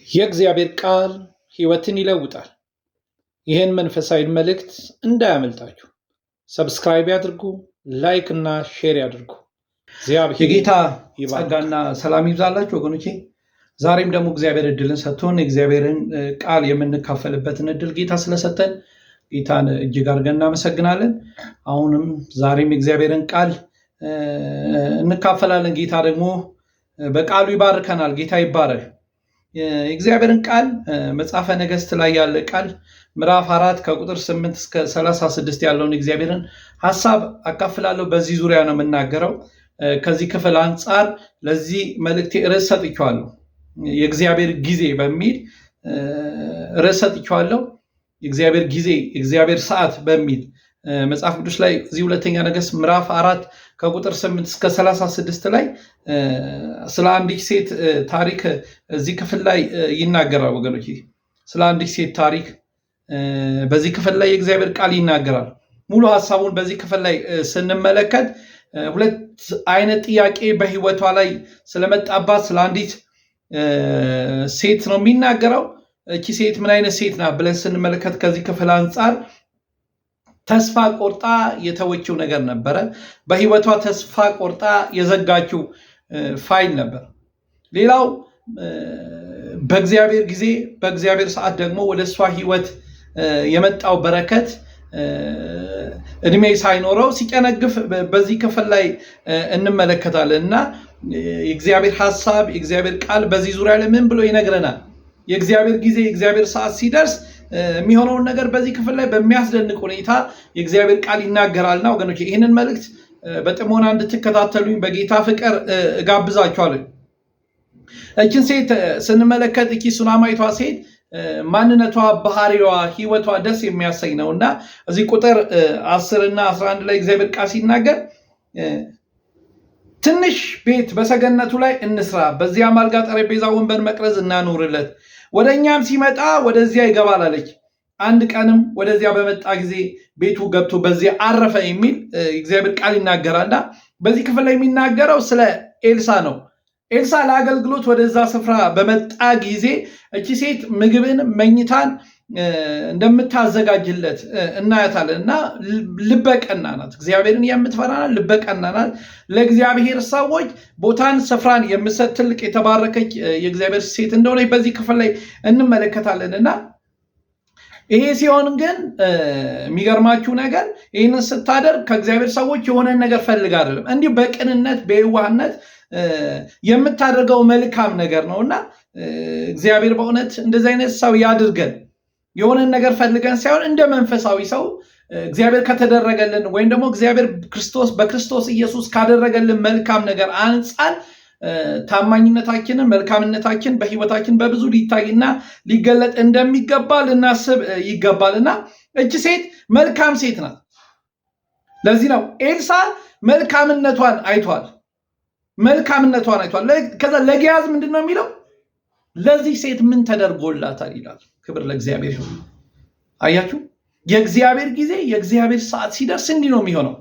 የእግዚአብሔር ቃል ሕይወትን ይለውጣል። ይህን መንፈሳዊ መልእክት እንዳያመልጣችሁ subscribe ያድርጉ፣ like እና share ያድርጉ። እግዚአብሔር የጌታ ይባርክ። ጸጋና ሰላም ይብዛላችሁ ወገኖቼ። ዛሬም ደግሞ እግዚአብሔር እድልን ሰጥቶን የእግዚአብሔርን ቃል የምንካፈልበትን እድል ጌታ ስለሰጠን ጌታን እጅግ አድርገን እናመሰግናለን። አሁንም ዛሬም የእግዚአብሔርን ቃል እንካፈላለን። ጌታ ደግሞ በቃሉ ይባርከናል። ጌታ ይባረክ። የእግዚአብሔርን ቃል መጽሐፈ ነገሥት ላይ ያለ ቃል ምዕራፍ 4 ከቁጥር 8 እስከ 36 ያለውን እግዚአብሔርን ሐሳብ አካፍላለሁ። በዚህ ዙሪያ ነው የምናገረው። ከዚህ ክፍል አንጻር ለዚህ መልእክቴ ርዕስ ሰጥቼዋለሁ። የእግዚአብሔር ጊዜ በሚል ርዕስ ሰጥቼዋለሁ። የእግዚአብሔር ጊዜ፣ የእግዚአብሔር ሰዓት በሚል መጽሐፍ ቅዱስ ላይ እዚህ ሁለተኛ ነገሥት ምዕራፍ 4 ከቁጥር 8 እስከ 36 ላይ ስለ አንዲት ሴት ታሪክ እዚህ ክፍል ላይ ይናገራል። ወገኖች፣ ስለ አንዲት ሴት ታሪክ በዚህ ክፍል ላይ የእግዚአብሔር ቃል ይናገራል። ሙሉ ሐሳቡን በዚህ ክፍል ላይ ስንመለከት ሁለት አይነት ጥያቄ በሕይወቷ ላይ ስለመጣባት ስለ አንዲት ሴት ነው የሚናገረው። እቺ ሴት ምን አይነት ሴት ናት ብለን ስንመለከት ከዚህ ክፍል አንጻር ተስፋ ቆርጣ የተወችው ነገር ነበረ። በሕይወቷ ተስፋ ቆርጣ የዘጋችው ፋይል ነበር። ሌላው በእግዚአብሔር ጊዜ በእግዚአብሔር ሰዓት ደግሞ ወደ እሷ ሕይወት የመጣው በረከት እድሜ ሳይኖረው ሲጨነግፍ በዚህ ክፍል ላይ እንመለከታለን። እና የእግዚአብሔር ሐሳብ የእግዚአብሔር ቃል በዚህ ዙሪያ ላይ ምን ብሎ ይነግረናል? የእግዚአብሔር ጊዜ የእግዚአብሔር ሰዓት ሲደርስ የሚሆነውን ነገር በዚህ ክፍል ላይ በሚያስደንቅ ሁኔታ የእግዚአብሔር ቃል ይናገራልና ወገኖች ይህንን መልእክት በጥሞና እንድትከታተሉኝ በጌታ ፍቅር እጋብዛችኋለሁ። እችን ሴት ስንመለከት እቺ ሱናማይቷ ሴት ማንነቷ፣ ባህሪዋ፣ ሕይወቷ ደስ የሚያሰኝ ነውና እዚህ ቁጥር 10 እና 11 ላይ እግዚአብሔር ቃል ሲናገር ትንሽ ቤት በሰገነቱ ላይ እንስራ፣ በዚያም አልጋ፣ ጠረጴዛ፣ ወንበር፣ መቅረዝ እናኑርለት፣ ወደኛም ሲመጣ ወደዚያ ይገባል አለች። አንድ ቀንም ወደዚያ በመጣ ጊዜ ቤቱ ገብቶ በዚያ አረፈ የሚል እግዚአብሔር ቃል ይናገራልና በዚህ ክፍል ላይ የሚናገረው ስለ ኤልሳ ነው። ኤልሳ ለአገልግሎት ወደዛ ስፍራ በመጣ ጊዜ እቺ ሴት ምግብን መኝታን እንደምታዘጋጅለት እናያታለን። እና ልበቀና ናት፣ እግዚአብሔርን የምትፈራ ናት፣ ልበቀና ናት። ለእግዚአብሔር ሰዎች ቦታን ስፍራን የምትሰጥ ትልቅ የተባረከች የእግዚአብሔር ሴት እንደሆነች በዚህ ክፍል ላይ እንመለከታለን። እና ይሄ ሲሆን ግን የሚገርማችሁ ነገር ይህንን ስታደርግ ከእግዚአብሔር ሰዎች የሆነ ነገር ፈልጋ አይደለም፣ እንዲሁ በቅንነት በየዋህነት የምታደርገው መልካም ነገር ነውና እግዚአብሔር በእውነት እንደዚህ አይነት ሰው ያድርገን። የሆነ ነገር ፈልገን ሳይሆን እንደ መንፈሳዊ ሰው እግዚአብሔር ከተደረገልን ወይም ደግሞ እግዚአብሔር በክርስቶስ ኢየሱስ ካደረገልን መልካም ነገር አንጻር ታማኝነታችንን መልካምነታችን በሕይወታችን በብዙ ሊታይና ሊገለጥ እንደሚገባ ልናስብ ይገባልና እቺ ሴት መልካም ሴት ናት። ለዚህ ነው ኤልሳ መልካምነቷን አይቷል። መልካምነቷን አይቷል። ከዛ ለግያዝ ምንድነው የሚለው? ለዚህ ሴት ምን ተደርጎላታል ይላል። ክብር ለእግዚአብሔር ይሁን። አያችሁ፣ የእግዚአብሔር ጊዜ የእግዚአብሔር ሰዓት ሲደርስ እንዲህ ነው የሚሆነው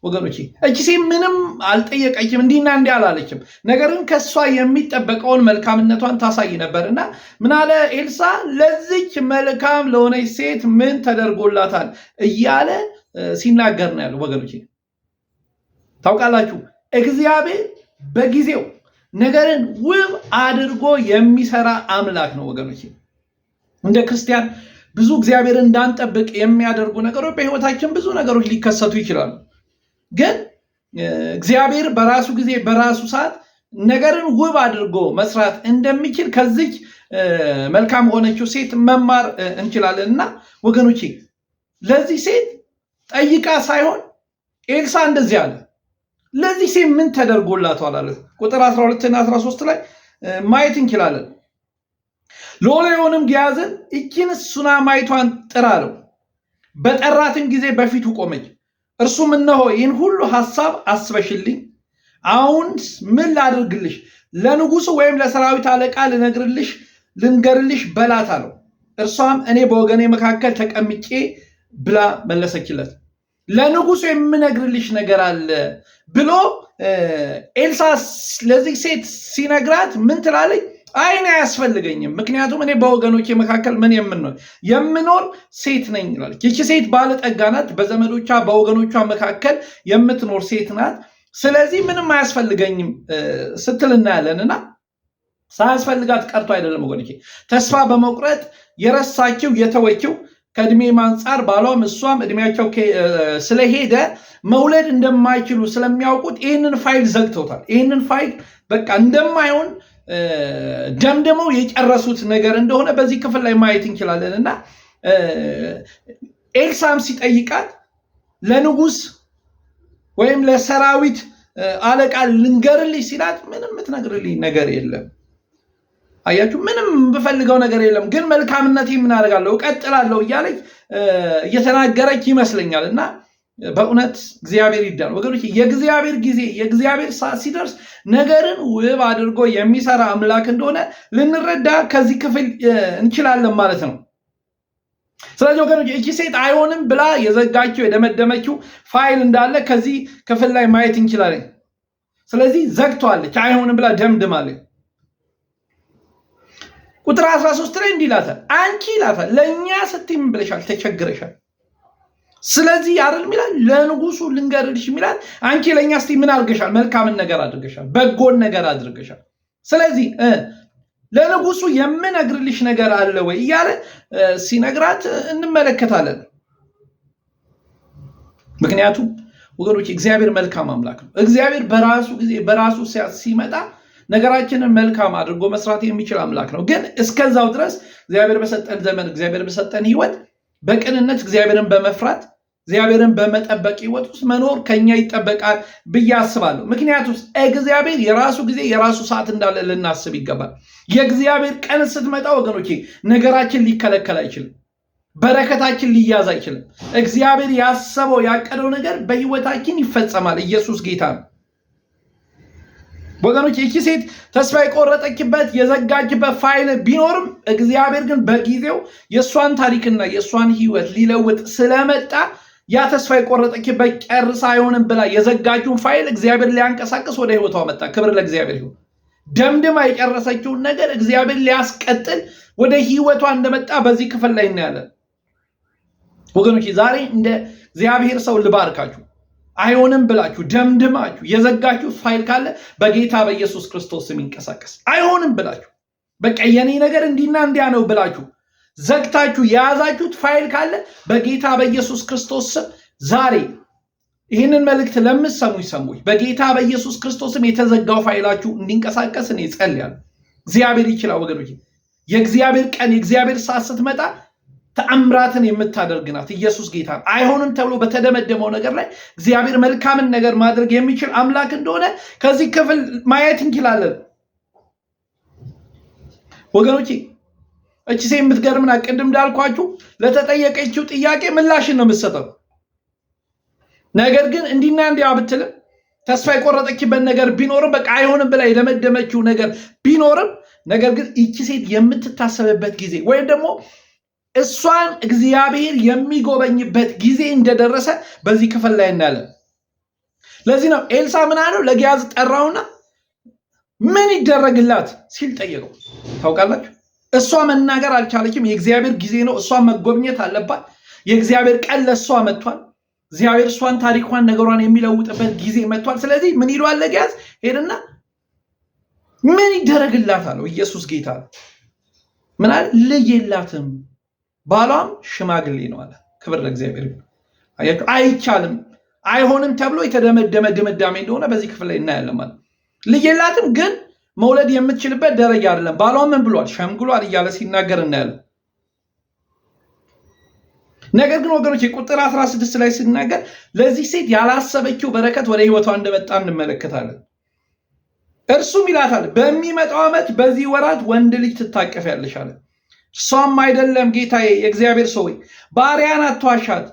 ወገኖቼ። እቺ ሴት ምንም አልጠየቀችም፣ እንዲህና እንዲህ አላለችም። ነገር ግን ከሷ የሚጠበቀውን መልካምነቷን ታሳይ ነበርና ምን አለ ኤልሳ? ለዚች መልካም ለሆነች ሴት ምን ተደርጎላታል እያለ ሲናገር ነው ያለው። ወገኖቼ ታውቃላችሁ፣ እግዚአብሔር በጊዜው ነገርን ውብ አድርጎ የሚሰራ አምላክ ነው ወገኖቼ። እንደ ክርስቲያን ብዙ እግዚአብሔርን እንዳንጠብቅ የሚያደርጉ ነገሮች በሕይወታችን ብዙ ነገሮች ሊከሰቱ ይችላሉ። ግን እግዚአብሔር በራሱ ጊዜ በራሱ ሰዓት ነገርን ውብ አድርጎ መስራት እንደሚችል ከዚህ መልካም ሆነችው ሴት መማር እንችላለን። እና ወገኖቼ ለዚህ ሴት ጠይቃ ሳይሆን ኤልሳ እንደዚህ አለ፣ ለዚህ ሴት ምን ተደርጎላታል አለ። ቁጥር 12 እና 13 ላይ ማየት እንችላለን። ሎሌውንም ግያዝን እቺን ሱናማይቷን ጥራ አለው። በጠራትም ጊዜ በፊቱ ቆመች። እርሱም እነሆ ይህን ሁሉ ሐሳብ አስበሽልኝ፣ አሁንስ ምን ላድርግልሽ? ለንጉሱ ወይም ለሰራዊት አለቃ ልንገርልሽ በላት አለው። እርሷም እኔ በወገኔ መካከል ተቀምጬ ብላ መለሰችለት። ለንጉሱ የምነግርልሽ ነገር አለ ብሎ ኤልሳ ለዚህ ሴት ሲነግራት ምን ትላለች? አይን አያስፈልገኝም፣ ምክንያቱም እኔ በወገኖቼ መካከል ምን የምኖር ሴት ነኝ ይላለች። ይቺ ሴት ባለጠጋ ናት። በዘመዶቿ በወገኖቿ መካከል የምትኖር ሴት ናት። ስለዚህ ምንም አያስፈልገኝም ስትል እናያለን። እና ሳያስፈልጋት ቀርቶ አይደለም ወገኖቼ፣ ተስፋ በመቁረጥ የረሳችው የተወችው ከእድሜ አንጻር ባሏም እሷም እድሜያቸው ስለሄደ መውለድ እንደማይችሉ ስለሚያውቁት ይህንን ፋይል ዘግተውታል። ይህንን ፋይል በቃ እንደማይሆን ደምድመው የጨረሱት ነገር እንደሆነ በዚህ ክፍል ላይ ማየት እንችላለን። እና ኤልሳም ሲጠይቃት ለንጉስ ወይም ለሰራዊት አለቃ ልንገርልሽ ሲላት ምንም የምትነግርልኝ ነገር የለም። አያችሁ፣ ምንም የምፈልገው ነገር የለም፣ ግን መልካምነቴ ምን አደርጋለሁ እቀጥላለሁ እያለች እየተናገረች ይመስለኛል። እና በእውነት እግዚአብሔር ይዳል ወገኖች። የእግዚአብሔር ጊዜ የእግዚአብሔር ሰዓት ሲደርስ ነገርን ውብ አድርጎ የሚሰራ አምላክ እንደሆነ ልንረዳ ከዚህ ክፍል እንችላለን ማለት ነው። ስለዚህ ወገኖች እቺ ሴት አይሆንም ብላ የዘጋችው የደመደመችው ፋይል እንዳለ ከዚህ ክፍል ላይ ማየት እንችላለን። ስለዚህ ዘግቷለች፣ አይሆንም ብላ ደምድማለች። ቁጥር 13 ላይ እንዲህ ይላታል፣ አንቺ ይላታል ለእኛ ስትይ ምን ብለሻል? ተቸግረሻል። ስለዚህ አይደል የሚላል ለንጉሱ ልንገርልሽ የሚላል አንቺ ለእኛ ስትይ ምን አድርገሻል? መልካምን ነገር አድርገሻል፣ በጎን ነገር አድርገሻል። ስለዚህ ለንጉሱ የምነግርልሽ ነገር አለ ወይ እያለ ሲነግራት እንመለከታለን። ምክንያቱም ወገኖች እግዚአብሔር መልካም አምላክ ነው። እግዚአብሔር በራሱ ጊዜ በራሱ ሲመጣ ነገራችንን መልካም አድርጎ መስራት የሚችል አምላክ ነው። ግን እስከዛው ድረስ እግዚአብሔር በሰጠን ዘመን፣ እግዚአብሔር በሰጠን ሕይወት በቅንነት እግዚአብሔርን በመፍራት እግዚአብሔርን በመጠበቅ ሕይወት ውስጥ መኖር ከኛ ይጠበቃል ብዬ አስባለሁ። ምክንያቱም እግዚአብሔር የራሱ ጊዜ የራሱ ሰዓት እንዳለ ልናስብ ይገባል። የእግዚአብሔር ቀን ስትመጣ ወገኖቼ ነገራችን ሊከለከል አይችልም። በረከታችን ሊያዝ አይችልም። እግዚአብሔር ያሰበው ያቀደው ነገር በሕይወታችን ይፈጸማል። ኢየሱስ ጌታ ነው። ወገኖች ይቺ ሴት ተስፋ የቆረጠችበት የዘጋችበት ፋይል ቢኖርም እግዚአብሔር ግን በጊዜው የእሷን ታሪክና የእሷን ሕይወት ሊለውጥ ስለመጣ ያ ተስፋ የቆረጠችበት ጨርሳ አይሆንም ብላ የዘጋችውን ፋይል እግዚአብሔር ሊያንቀሳቅስ ወደ ሕይወቷ መጣ። ክብር ለእግዚአብሔር ይሁን። ደምድማ የጨረሰችውን ነገር እግዚአብሔር ሊያስቀጥል ወደ ሕይወቷ እንደመጣ በዚህ ክፍል ላይ እናያለን። ወገኖች ዛሬ እንደ እግዚአብሔር ሰው ልባርካችሁ። አይሆንም ብላችሁ ደምድማችሁ የዘጋችሁ ፋይል ካለ በጌታ በኢየሱስ ክርስቶስ ስም ይንቀሳቀስ። አይሆንም ብላችሁ በቃ የኔ ነገር እንዲና እንዲያ ነው ብላችሁ ዘግታችሁ የያዛችሁት ፋይል ካለ በጌታ በኢየሱስ ክርስቶስ ስም ዛሬ ይህንን መልእክት ለምትሰሙኝ ሰዎች በጌታ በኢየሱስ ክርስቶስ ስም የተዘጋው ፋይላችሁ እንዲንቀሳቀስ እኔ ጸልያለሁ። እግዚአብሔር ይችላል ወገኖች። የእግዚአብሔር ቀን የእግዚአብሔር ሰዓት ስትመጣ ተአምራትን የምታደርግ ናት። ኢየሱስ ጌታ ነው። አይሆንም ተብሎ በተደመደመው ነገር ላይ እግዚአብሔር መልካምን ነገር ማድረግ የሚችል አምላክ እንደሆነ ከዚህ ክፍል ማየት እንችላለን ወገኖቼ። እቺ ሴት የምትገርምና ቅድም እንዳልኳችሁ ለተጠየቀችው ጥያቄ ምላሽን ነው የምትሰጠው። ነገር ግን እንዲና እንዲያ ብትልም ተስፋ የቆረጠችበት ነገር ቢኖርም በቃ አይሆንም ብላ የደመደመችው ነገር ቢኖርም ነገር ግን ይቺ ሴት የምትታሰብበት ጊዜ ወይም ደግሞ እሷን እግዚአብሔር የሚጎበኝበት ጊዜ እንደደረሰ በዚህ ክፍል ላይ እናያለን። ለዚህ ነው ኤልሳ ምን አለው? ለግያዝ ጠራውና ምን ይደረግላት ሲል ጠየቀው። ታውቃላችሁ እሷ መናገር አልቻለችም። የእግዚአብሔር ጊዜ ነው። እሷ መጎብኘት አለባት። የእግዚአብሔር ቀን ለእሷ መጥቷል። እግዚአብሔር እሷን ታሪኳን፣ ነገሯን የሚለውጥበት ጊዜ መጥቷል። ስለዚህ ምን ይለዋል ለግያዝ? ሄድና ምን ይደረግላት አለው። ኢየሱስ ጌታ ነው። ምን አለ? ልጅ የላትም ባሏም ሽማግሌ ነው አለ። ክብር ለእግዚአብሔር ይሁን። አያችሁ፣ አይቻልም፣ አይሆንም ተብሎ የተደመደመ ድምዳሜ እንደሆነ በዚህ ክፍል ላይ እናያለን። ማለት ልጅ የላትም ግን መውለድ የምትችልበት ደረጃ አይደለም። ባሏ ምን ብሏል? ሸምግሏል እያለ ሲናገር እናያለን። ነገር ግን ወገኖች ቁጥር 16 ላይ ሲናገር ለዚህ ሴት ያላሰበችው በረከት ወደ ሕይወቷ እንደመጣ እንመለከታለን። እርሱም ይላታል በሚመጣው ዓመት በዚህ ወራት ወንድ ልጅ ትታቀፊያለሽ አለ። እሷም አይደለም ጌታዬ፣ የእግዚአብሔር ሰው ሆይ ባሪያን አትዋሻት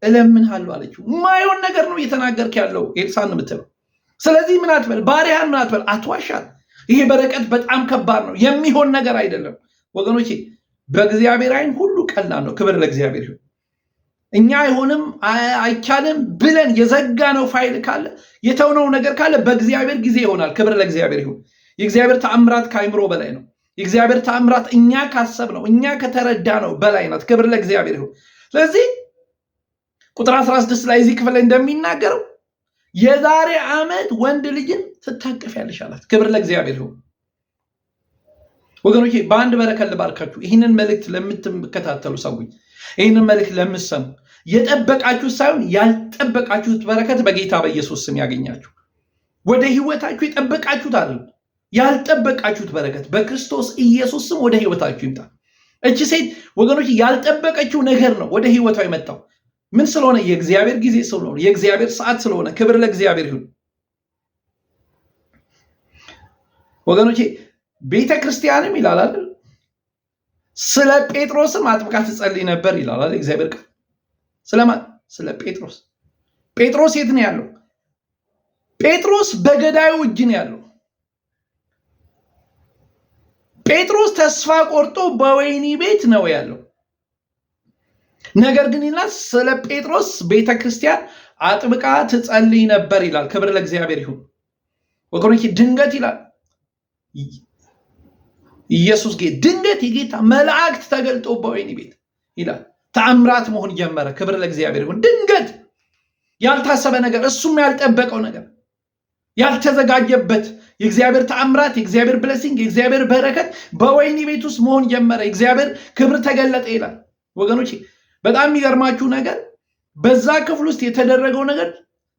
እለምንሃለሁ አለችው። ማይሆን ነገር ነው እየተናገርክ ያለው ኤልሳን የምትለው። ስለዚህ ምን አትበል፣ ባሪያን ምን አትበል፣ አትዋሻት። ይሄ በረከት በጣም ከባድ ነው፣ የሚሆን ነገር አይደለም ወገኖቼ። በእግዚአብሔር ዓይን ሁሉ ቀላል ነው። ክብር ለእግዚአብሔር ይሁን። እኛ አይሆንም አይቻልም ብለን የዘጋነው ፋይል ካለ የተውነው ነገር ካለ በእግዚአብሔር ጊዜ ይሆናል። ክብር ለእግዚአብሔር ይሁን። የእግዚአብሔር ተአምራት ከአይምሮ በላይ ነው። የእግዚአብሔር ተአምራት እኛ ካሰብነው እኛ ከተረዳነው በላይ ናት። ክብር ለእግዚአብሔር ይሁን። ስለዚህ ቁጥር 16 ላይ እዚህ ክፍል ላይ እንደሚናገረው የዛሬ ዓመት ወንድ ልጅን ትታቀፊያለሽ አላት። ክብር ለእግዚአብሔር ይሁን። ወገኖቼ በአንድ በረከት ልባርካችሁ። ይህንን መልእክት ለምትከታተሉ ሰዎች፣ ይህንን መልእክት ለምትሰሙ የጠበቃችሁት ሳይሆን ያልጠበቃችሁት በረከት በጌታ በኢየሱስ ስም ያገኛችሁ። ወደ ህይወታችሁ የጠበቃችሁት አይደለም፣ ያልጠበቃችሁት በረከት በክርስቶስ ኢየሱስ ስም ወደ ህይወታችሁ ይምጣ። እቺ ሴት ወገኖች ያልጠበቀችው ነገር ነው ወደ ህይወቷ የመጣው። ምን ስለሆነ? የእግዚአብሔር ጊዜ ስለሆነ፣ የእግዚአብሔር ሰዓት ስለሆነ። ክብር ለእግዚአብሔር ይሁን። ወገኖቼ ቤተ ክርስቲያንም ይላል አይደል፣ ስለ ጴጥሮስም አጥብቃ ትጸልይ ነበር ይላል አይደል እግዚአብሔር ቃል። ስለማን? ስለ ጴጥሮስ። ጴጥሮስ የት ነው ያለው? ጴጥሮስ በገዳዩ እጅ ነው ያለው። ጴጥሮስ ተስፋ ቆርጦ በወህኒ ቤት ነው ያለው። ነገር ግን ይላል ስለ ጴጥሮስ ቤተክርስቲያን አጥብቃ ትጸልይ ነበር ይላል። ክብር ለእግዚአብሔር ይሁን። ወገኖቼ ድንገት ይላል ኢየሱስ ጌታ፣ ድንገት የጌታ መላእክት ተገልጦ በወህኒ ቤት ይላል ተአምራት መሆን ጀመረ። ክብር ለእግዚአብሔር ይሁን። ድንገት ያልታሰበ ነገር፣ እሱም ያልጠበቀው ነገር፣ ያልተዘጋጀበት የእግዚአብሔር ተአምራት፣ የእግዚአብሔር blessing፣ የእግዚአብሔር በረከት በወህኒ ቤት ውስጥ መሆን ጀመረ። የእግዚአብሔር ክብር ተገለጠ ይላል። ወገኖቼ በጣም የሚገርማችሁ ነገር በዛ ክፍል ውስጥ የተደረገው ነገር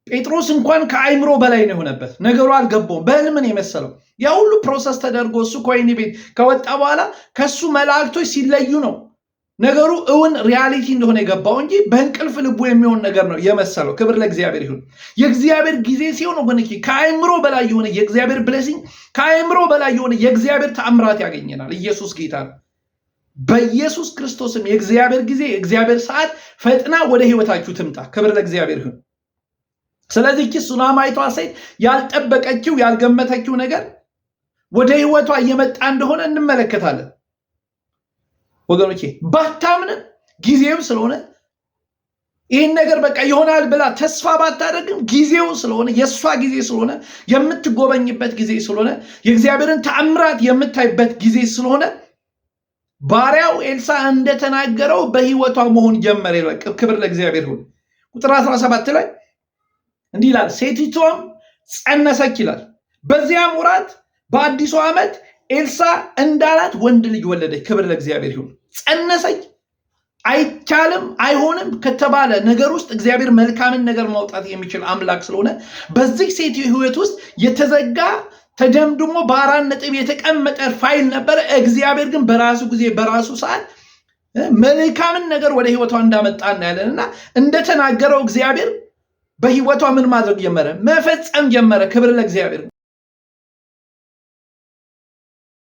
ጴጥሮስ እንኳን ከአይምሮ በላይ ነው የሆነበት። ነገሩ አልገባውም። በህልም ነው የመሰለው። ያ ሁሉ process ተደርጎ እሱ ከወህኒ ቤት ከወጣ በኋላ ከሱ መላእክቶች ሲለዩ ነው ነገሩ እውን reality እንደሆነ የገባው እንጂ በእንቅልፍ ልቡ የሚሆን ነገር ነው የመሰለው። ክብር ለእግዚአብሔር ይሁን። የእግዚአብሔር ጊዜ ሲሆን ወገኖቼ ከአእምሮ በላይ የሆነ የእግዚአብሔር blessing፣ ከአእምሮ በላይ የሆነ የእግዚአብሔር ተአምራት ያገኘናል። ኢየሱስ ጌታ ነው። በኢየሱስ ክርስቶስም የእግዚአብሔር ጊዜ የእግዚአብሔር ሰዓት ፈጥና ወደ ህይወታችሁ ትምጣ። ክብር ለእግዚአብሔር ይሁን። ስለዚህ ይህች ሱናማይቷ ሴት ያልጠበቀችው ያልገመተችው ነገር ወደ ህይወቷ እየመጣ እንደሆነ እንመለከታለን። ወገኖቼ ባታምንም ጊዜው ስለሆነ ይህን ነገር በቃ ይሆናል ብላ ተስፋ ባታደርግም ጊዜው ስለሆነ፣ የእሷ ጊዜ ስለሆነ፣ የምትጎበኝበት ጊዜ ስለሆነ፣ የእግዚአብሔርን ተአምራት የምታይበት ጊዜ ስለሆነ ባሪያው ኤልሳ እንደተናገረው በህይወቷ መሆን ጀመረ። ክብር ለእግዚአብሔር ይሁን። ቁጥር 17 ላይ እንዲህ ይላል፣ ሴቲቷም ጸነሰች ይላል። በዚያም ወራት በአዲሱ ዓመት ኤልሳ እንዳላት ወንድ ልጅ ወለደች። ክብር ለእግዚአብሔር ይሁን። ጸነሰች። አይቻልም አይሆንም ከተባለ ነገር ውስጥ እግዚአብሔር መልካምን ነገር ማውጣት የሚችል አምላክ ስለሆነ በዚህ ሴት ህይወት ውስጥ የተዘጋ ተደምድሞ በአራት ነጥብ የተቀመጠ ፋይል ነበረ። እግዚአብሔር ግን በራሱ ጊዜ በራሱ ሰዓት መልካምን ነገር ወደ ህይወቷ እንዳመጣ እናያለን እና እንደተናገረው እግዚአብሔር በህይወቷ ምን ማድረግ ጀመረ? መፈጸም ጀመረ። ክብር ለእግዚአብሔር።